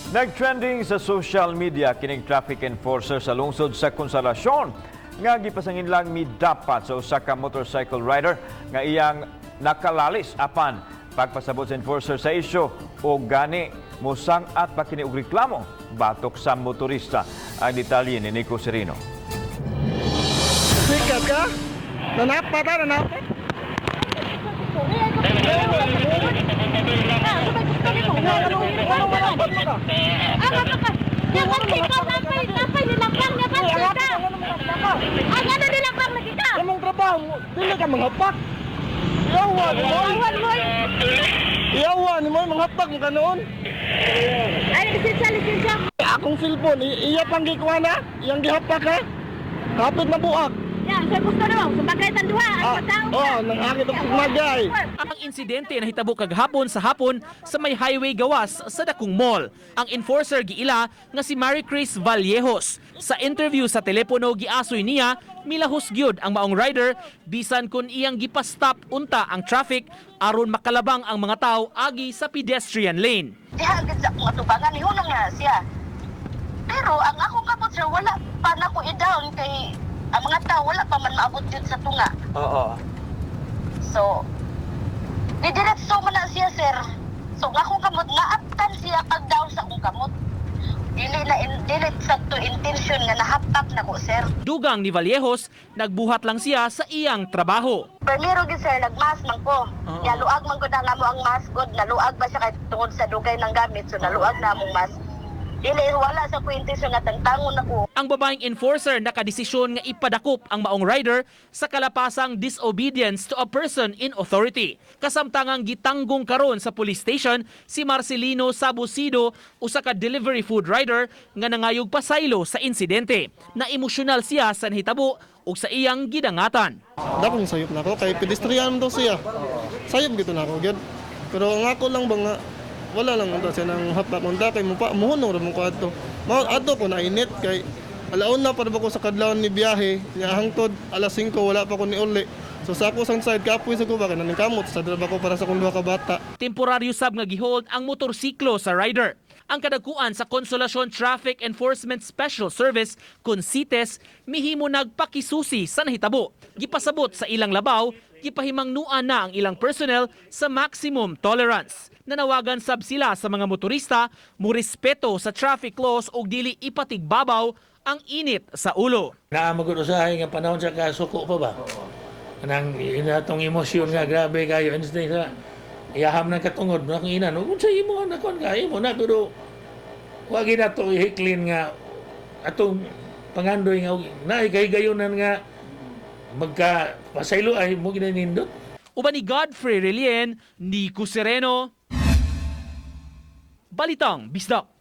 Nag-trending sa social media kining traffic enforcer sa lungsod sa Konsolasyon nga gipasanginlang midapat sa usa ka motorcycle rider nga iyang nakalalis, apan pagpasabot sa enforcer sa isyu o gani mosang-at pa kini og reklamo batok sa motorista. Ang detalye ni Nico Serino. Sikat ka? Nanapat ha, nanapat? Ang ano nilabang lagi ka? Among trabaho mo, dili ka manghapak. Iyawa ni mo. Awan mo. Iyawa ni mo, manghapak mo ka noon. Ay, lisensya, lisensya. Akong cellphone, iya pang gikuha na, iyang gihapak ha. Kapit na buak. Yan, sa gusto naman. Sumbagay tang duha. Ah, Ang tao. oh, nangakit ang pugmagay. Ang insidente nahitabo kagahapon sa hapon sa may highway gawas sa Dakong Mall. Ang enforcer giila nga si Mary Chris Vallejos. Sa interview sa telepono, giasoy niya milahos gyud ang maong rider bisan kun iyang gipastop unta ang traffic aron makalabang ang mga tao agi sa pedestrian lane. Diha gid sa akong atubangan, nihunong na siya. Pero ang akong kamot, sir, wala pa nako i-down kay ang mga tao wala pa man maabot jud sa tunga. So, didiretso man na siya, sir. So, ang akong kamot, naaptan siya pag down sa akong kamot. Dili na dili sa to intention nga nahapak na ko, sir. Dugang ni Vallejos, nagbuhat lang siya sa iyang trabaho. Primero gyud, sir, nagmask man ko. Ya luag man gud ang amo ang mask gud, naluag ba siya kay tungod sa dugay ng gamit, so naluag na among mask. Dili, wala sa ko intention nga tangtangon ako. Ang babaeng enforcer nakadesisyon nga ipadakop ang maong rider sa kalapasang disobedience to a person in authority. Kasamtangang gitanggong karon sa police station si Marcelino Sabusido, usa ka delivery food rider nga nangayog pasaylo sa insidente. Na emosyonal siya sa nahitabo ug sa iyang gidangatan. Dakong sayop na ako, kay pedestrian daw siya. Sayop gito na ako, gyud. Pero ang ako lang ba nga, wala lang unta siya nang hapak unta kay mo pa muhunong ra mo ko adto. Mao adto ko na init kay alaon na para ba ko sa kadlawon ni biyahe nya hangtod alas 5 wala pa ko ni uli. So sa ako sang side kapoy sa ko ba kay naningkamot sa draba ko para sa akong duha ka bata. Temporaryo sab nga gihold ang motorsiklo sa rider. Ang kadakuan sa Consolacion Traffic Enforcement Special Service CONCITES mihimo nagpakisusi sa nahitabo. Gipasabot sa ilang labaw, gipahimangnuan na ang ilang personnel sa maximum tolerance. Nanawagan sab sila sa mga motorista mo respeto sa traffic laws ug dili ipatigbabaw ang init sa ulo. Naa magud usahay nga panahon sa kasuko pa ba? Kanang ina tong emosyon nga grabe kayo instinct sa iyaham ng katungod na kung ina no kung sa imo na kon ka imo na, pero wa gyud nato ihiklin nga atong pangandoy nga naay kahigayunan nga magka pasaylo ay mo ginanindot. Uban ni Godfrey Relien, Nico Sereno, Balitang Bisdak.